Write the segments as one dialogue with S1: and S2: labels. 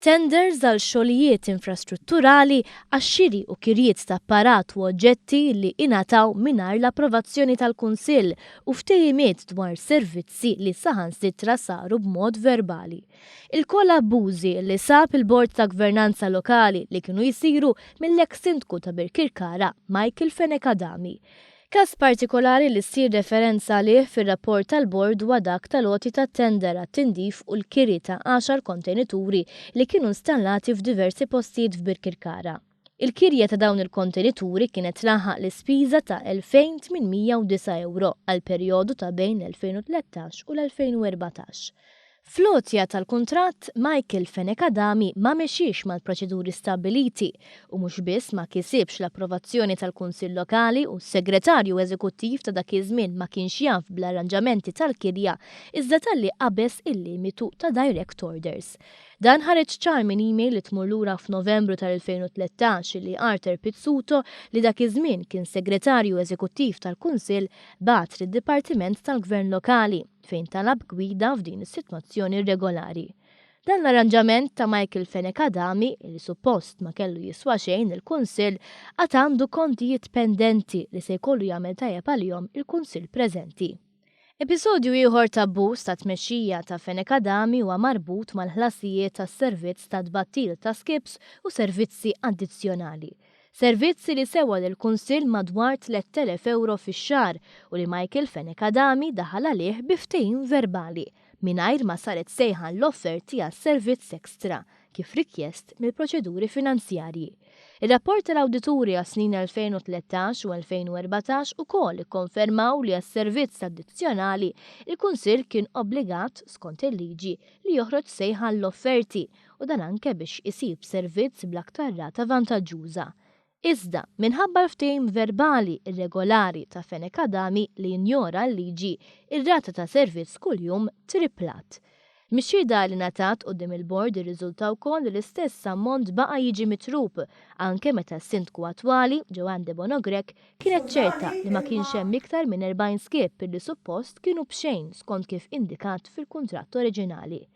S1: Tenders għal xogħlijiet infrastrutturali għax-xiri u kirjiet ta' apparat u oġġetti li ingħataw mingħajr l-approvazzjoni tal-Kunsill u ftehimiet dwar servizzi li saħansitra saru b'mod verbali. Ilkoll abbużi li sab il-Bord ta' Gvernanza Lokali li kienu jsiru mill-eks Sindku ta' Birkirkara, Michael Fenech Adami. Każ partikolari li ssir referenza għalih fir-rapport tal-Bord huwa dak tal-għoti ta' tender għat-tindif u l-kiri ta' għaxar kontenituri li kienu installati f'diversi postijiet f'Birkirkara. Il-kirja ta' dawn il-kontenituri kienet tlaħħaq l-ispiża ta' 2,809 ewro għall-perjodu ta' bejn l-2013 u l-2014. Fl-għotja tal-kuntratt, Michael Fenech Adami ma mexiex mal-proċeduri stabbiliti u mhux biss ma kisibx l-approvazzjoni tal-Kunsill Lokali u s-Segretarju Eżekuttiv ta' dak iż-żmien ma kienx jaf bl-arranġamenti tal-kirja iżda talli qabeż il-limitu ta' direct orders. Dan ħareġ ċar minn email li tmur lura f'Novembru tal-2013 li Arthur Pizzuto, li dak iż-żmien kien Segretarju Eżekuttiv tal-Kunsill, bagħat lid-Dipartiment tal-Gvern Lokali. fejn talab gwida f'din is-sitwazzjoni irregolari. Dan l-arranġament ta' Michael Fenech Adami, li suppost ma kellu jiswa xejn lill-Kunsill, għad għandu kontijiet pendenti li se jkollu jagħmel tajjeb għalihom il-Kunsill preżenti. Episodju ieħor ta' abbuż ta' tmexxija ta' Fenech Adami huwa marbut mal-ħlasijiet għas-servizz ta' tbattil ta' skips u servizzi addizzjonali. Servizz li sewa lill-Kunsill madwar 3,000 ewro fix-xahar u li Michael Fenech Adami daħal għalih bi ftehim verbali, mingħajr ma saret sejħa għall-offerti għas-servizz extra, kif rikjest mill-proċeduri finanzjarji. Ir-rapport tal-awdituri għas-snin 2013 u 2014 ukoll ikkonfermaw li għas-servizz addizzjonali, il-Kunsill kien obbligat, skont il-liġi, li joħroġ sejħa għall-offerti u dan anke biex isib servizz bl-aktar rata vantaġġuża. Iżda, minħabba l-ftehim verbali irregolari ta' Fenech Adami li jinjora l-liġi, ir-rata ta' servizz kuljum triplat. Mix-xhieda li ngħatat quddiem il-Bord irriżulta wkoll li l-istess ammont baqa' jiġi mitrub anke meta s-Sindku attwali, Joanne Debono Grech, kienet ċerta li ma kienx hemm iktar minn 40 skip li suppost kienu b'xejn skont kif indikat fil-kuntratt oriġinali.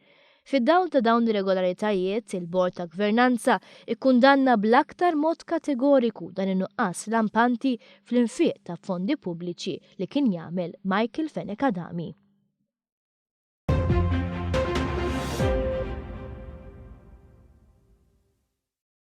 S1: Fid-dawl ta' dawn l-irregolaritajiet, il-Bord ta' Gvernanza kkundanna bl-aktar mod kategoriku dan in-nuqqas lampanti fl-infiq ta' fondi pubbliċi li kien jagħmel Michael Fenech Adami.